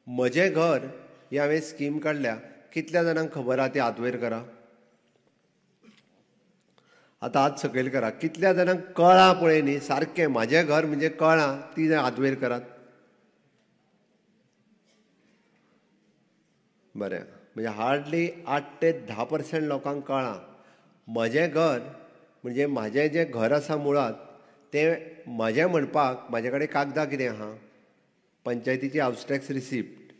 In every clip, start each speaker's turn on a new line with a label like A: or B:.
A: म्हजें घर ही हांवें स्कीम काडल्या, कितल्या जाणांक खबर आहा ती हात वयर करा. आतां हात सकयल करा. कितल्या जाणांक कळ्ळां पळय न्ही सारकें म्हाजें घर म्हणजे कळ्ळां ती हात वयर करात. बरें, म्हणजे हार्डली 8 ते 10% लोकांक कळ्ळां म्हजें घर म्हणजे म्हाजें जें घर आसा मुळांत तें म्हजें म्हणपाक म्हाजे कडेन कागदां कितें आहा, पंचायतीची हावस टॅक्स रिसिप्ट,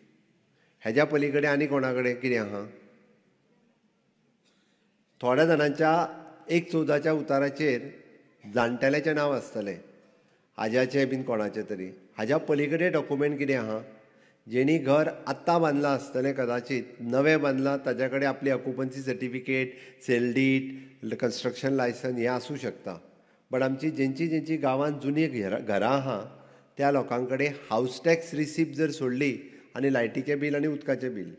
A: हेज्या पली कडेन आनी कोणा कडेन कितें आहा. थोड्या जाणांच्या 1/14च्या उताराचेर जाणटेल्याचें नांव आसतलें, आज्याचें बीन कोणाचें तरी. हाज्या पली कडेन डॉक्युमेंट कितें आहा, जेणी घर आत्तां बांदलां आसतलें कदाचीत नवें बांदलां ताज्या कडेन आपली occupancy certificate, sale deed, construction licence हें आसूं शकता. बट आमची जेंची जेंची गांवांत जुनी घरां आहा त्या लोकां कडेन हावस टॅक्स रिसिप्ट जर सोडली आनी लायटीचें बील आनी उदकाचें बील,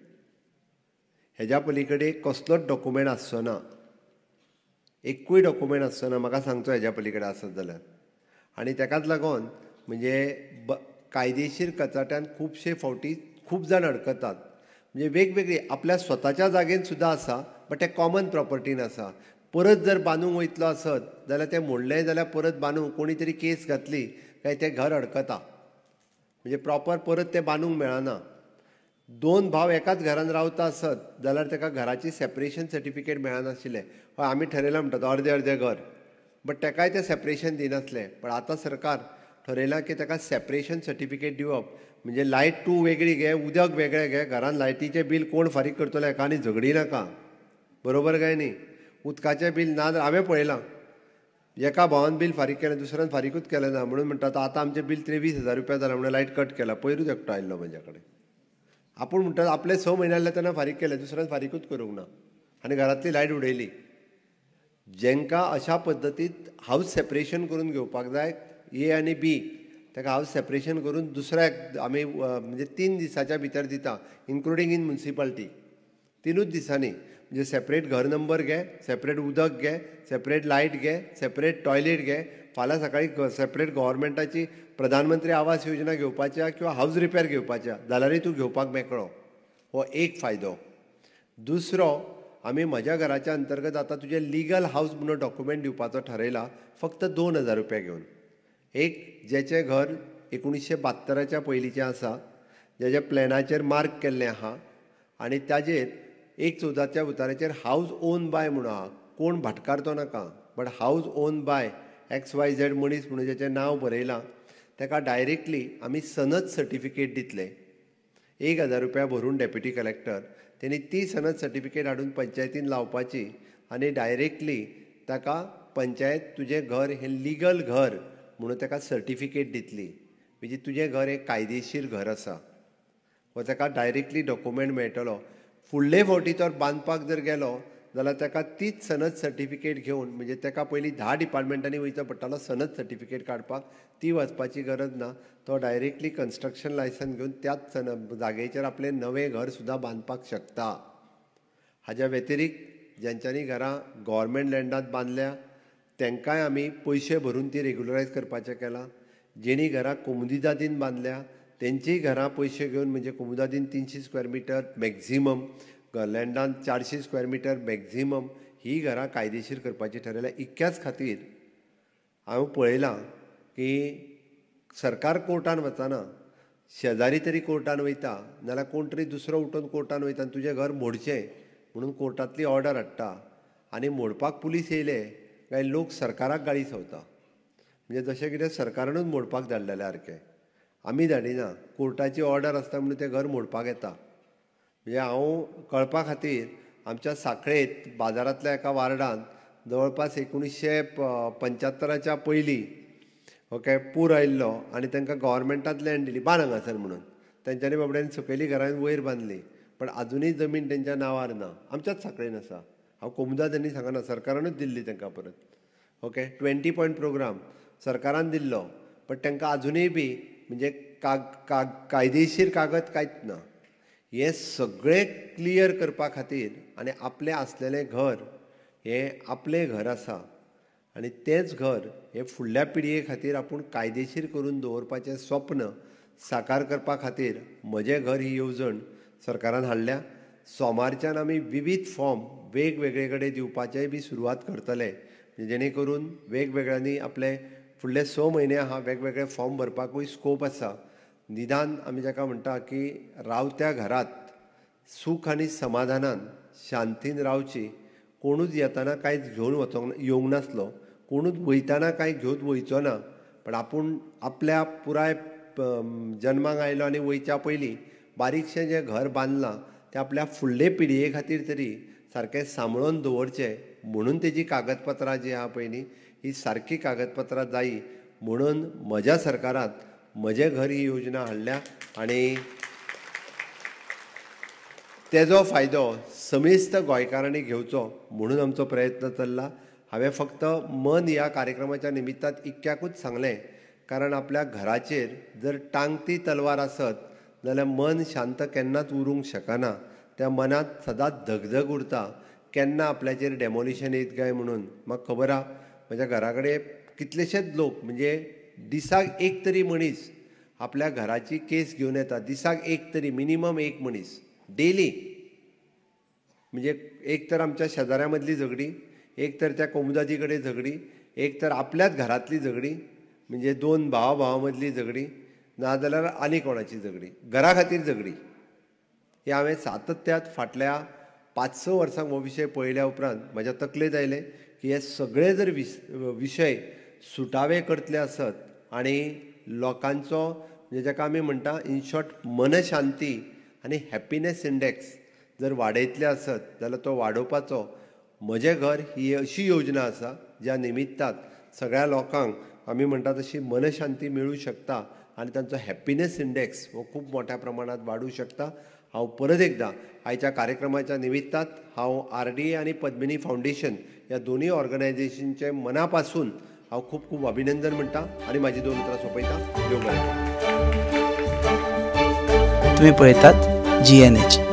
A: हेज्या पली कडेन कसलोच डॉक्युमेंट आसचो ना, एकूय डॉक्युमेंट आसचो ना. म्हाका सांगचो हेज्या पली कडेन आसत जाल्यार. आनी तेकाच लागून म्हणजे कायदेशीर कचाट्यान खुबशे फावटी खूब जाण अडकतात. म्हणजे वेगवेगळी आपल्या स्वताच्या जागेन सुद्दां आसा, बट ते कॉमन प्रॉपर्टीन आसा. परत जर बांदूंक वयतलो आसत जाल्यार तें मोडलें जाल्यार परत बांदूंक कोणी तरी केस घातली काय तें घर अडकता, म्हणजे प्रॉपर परत तें बांदूंक मेळना. 2 भाव एकाच घरान रावता आसत जाल्यार ताका घराची सेपरेशन सर्टिफिकेट मेळनाशिल्लें. हय, आमी ठरयलां म्हणटात अर्दें अर्दें घर, बट ताकाय तें सेपरेशन दिनासलें. पण आतां सरकार ठरयलां की ताका सेपरेशन सर्टिफिकेट दिवप म्हणजे लायट तूं वेगळी घे, उदक वेगळें घे, घरान लायटीचें बील कोण फारीक करतलो हेका आनी झगडी नाका, बरोबर काय न्ही. उदकाचें बील ना हांवें पळयलां, एका भावान बील फारीक केलें, दुसऱ्यान फारीकूच केलें ना, म्हणून म्हणटा आतां आमचें बील 23,000 रुपया जालां म्हणून लायट कट केला. पयरूच एकटो आयिल्लो म्हज्या कडेन, आपूण म्हणटा आपले 6 म्हयने जाले तेन्ना फारीक केलें, दुसऱ्यान फारीकूच करूंक ना आनी घरांतली लायट उडयली. जेंकां अशा पद्दतीन हावस सेपरेशन करून घेवपाक जाय, ए आनी बी, ताका हावस सेपरेशन करून दुसऱ्याक आमी म्हणजे 3 दिसाच्या भितर दिता, इन्क्लुडींग इन म्युनिसिपालिटी. 3 दिसांनी म्हणजे सेपरेट घर नंबर घे, सेपरेट उदक घे, सेपरेट लायट घे, सेपरेट टॉयलेट घे. फाल्यां सकाळीं सेपरेट गव्हर्मेंटाची प्रधानमंत्री आवास योजना घेवपाच्या किंवा हावस रिपेर घेवपाच्या जाल्यारूय तूं घेवपाक मेकळो. हो एक फायदो. दुसरो, आमी म्हज्या घराच्या अंतर्गत आतां तुजें लिगल हावस म्हणून डॉक्युमेंट दिवपाचो ठरयला, फक्त 2,000 रुपया घेवन. एक जेचें घर 1972च्या पयलींचें आसा, जेच्या प्लॅनाचेर मार्क केल्लें आहा आनी ताजेर 1/14च्या उताराचेर हावस ओन बाय म्हणून आहा, कोण भाटकार तो नाका, but house own by XYZ मनीस म्हणून जेचें नांव बरयलां ताका डायरेक्टली आमी सनद सर्टिफिकेट दितले. 1,000 रुपया भरून डेप्युटी कलेक्टर तेणी ती सनद सर्टिफिकेट हाडून पंचायतीन लावपाची आनी डायरेक्टली ताका पंचायत तुजें घर हें लिगल घर म्हणून ताका सर्टिफिकेट दितली, म्हणजे तुजें घर हें कायदेशीर घर आसा. हो ताका डायरेक्टली डॉक्युमेंट मेळटलो. फुडले फावटी तर बांदपाक जर गेलो जाल्यार ताका तीच सनद सर्टिफिकेट घेवन, म्हणजे ताका पयलीं 10 डिपार्टमेंटांनी वयचो पडटालो सनद सर्टिफिकेट काडपाक, ती वचपाची गरज ना. तो डायरेक्टली कन्स्ट्रक्शन लायसन्स घेवन त्याच जागेचेर आपलें नवें घर सुद्दां बांदपाक शकता. हाज्या व्यतिरिक्त ज्यांच्यांनी घरां गव्हर्मेंट लँडांत बांदल्या तांकांय आमी पयशे भरून ती रेगुलरायज करपाचें केलां. जेणी घरां कोमुनिदादीन बांदल्या तेंचीय घरां पयशे घेवन, म्हणजे कोमुनिदादीन 300 स्क्वेअर मिटर मॅक्झिमम, लँडान 400 स्क्वेअर मिटर मॅक्झिमम ही घरां कायदेशीर करपाची ठरयल्या. इतक्याच खातीर हांवें पळयलां की सरकार कोर्टान वचना, शेजारी तरी कोर्टान वयता, नाजाल्यार कोण तरी दुसरो उठून कोर्टान वयता आनी तुजें घर मोडचें म्हणून कोर्टांतली ऑर्डर हाडटा आनी मोडपाक पुलीस येयले काय लोक सरकाराक गाळी संवता. म्हणजे जशें कितें सरकारानूच मोडपाक धाडलेलें सारकें, आमी धाडिना, कोर्टाची ऑर्डर आसता म्हणून तें घर मोडपाक येता. म्हणजे हांव कळपा खातीर आमच्या साखळेंत बाजारांतल्या एका वार्डान जवळपास 1975च्या पयलीं ओके पूर आयिल्लो आनी तांकां गव्हर्मेंटांत लँड दिली बांद हांगासर म्हणून. तेंच्यांनी बाबड्यांनी सकयली घरां वयर बांदली, पण आजुनूय जमीन तेंच्या नांवार ना, आमच्याच साखळेन आसा. हांव कोमुनिदादांनी सांगना, सरकारानूच दिल्ली तांकां परत. ओके, 20 पॉयंट प्रोग्राम सरकारान दिल्लो, बट तांकां आजुनूय बी म्हणजे कायदेशीर कागद कांयच ना. हें सगळें क्लियर करपा खातीर आनी आपलें आसलेलें घर हें आपलें घर आसा आनी तेंच घर हें फुडल्या पिळगे खातीर आपूण कायदेशीर करून दवरपाचें स्वप्न साकार करपा खातीर म्हजें घर ही येवजण सरकारान हाडल्या. सोमारच्यान आमी विविध फॉर्म वेगवेगळे कडेन दिवपाचेय बी सुरवात करतले, जेणे करून वेगवेगळ्यांनी आपले फुडले 6 म्हयने आहा वेगवेगळे फॉर्म भरपाकूय स्कोप आसा. निदान आमी जाका म्हणटा की रावत्या घरात सूख आनी समाधानान शांतीन रावची, कोणूच येताना कांयच घेवन वचोंक येवंक नासलो, कोणूच वयताना कांय घेवन वयचो ना, पण आपूण आपल्या पुराय जन्माक आयलो आनी वयच्या पयलीं बारीकशें जें घर बांदलां तें आपल्या फुडले पिळगे खातीर तरी सारकें सांबाळून दवरचें म्हणून तेजी कागदपत्रां जी आहा पळय न्ही ही सारकी कागदपत्रां जायी म्हणून म्हज्या सरकारांत म्हजें घर ही योजना हाडल्या आनी तेजो फायदो समेस्त गोंयकारांनी घेवचो म्हणून आमचो प्रयत्न चल्ला. हांवें फक्त मन ह्या कार्यक्रमाच्या निमित्तान इतक्याकूच सांगलें, कारण आपल्या घराचेर जर टांगती तलवार आसत जाल्यार मन शांत केन्नाच उरूंक शकना. त्या मनांत सदांच धगधग उरता, केन्ना आपल्याचेर डेमोलिशन येत काय म्हणून. म्हाका खबर आहा म्हज्या घरा कडेन कितलेशेच लोक, म्हणजे दिसाक एक तरी मनीस आपल्या घराची केस घेवन येता, दिसाक एक तरी, मिनिमम एक मनीस डेली. म्हणजे एक तर आमच्या शेजाऱ्या मदली झगडी, एक तर त्या कोमुदादी कडेन झगडी, एक तर आपल्याच घरांतली झगडी, म्हणजे 2 भावा भावा मदली झगडी, नाजाल्यार आनी कोणाची झगडी, घरा खातीर झगडी. हे हांवें सातत्यात फाटल्या 5-6 वर्सांक हो विशय पळयल्या उपरांत म्हज्या तकलेंत आयलें की हे सगळे जर विशय सुटावे करतले आसत आनी लोकांचो, म्हणजे जाका आमी म्हणटा इन शॉर्ट मनशांती आनी हॅपिनेस इंडेक्स जर वाडयतले आसत जाल्यार तो वाडोवपाचो म्हजें घर ही अशी योजना आसा ज्या निमित्तान सगळ्या लोकांक आमी म्हणटा तशी मनशांती मेळूं शकता आनी तांचो हॅपिनेस इंडेक्स हो खूब मोठ्या प्रमाणांत वाडूं शकता. हांव परत एकदां आयच्या कार्यक्रमाच्या निमित्तान हांव RDA आनी पद्मिनी फावंडेशन ह्या दोनूय ऑर्गनायझेशनचे मना पासून हांव खूब खूब अभिनंदन म्हणटा आनी म्हाजी 2 उतरां सोंपयता. देव बरें करूं.
B: तुम्ही पळयतात GNH.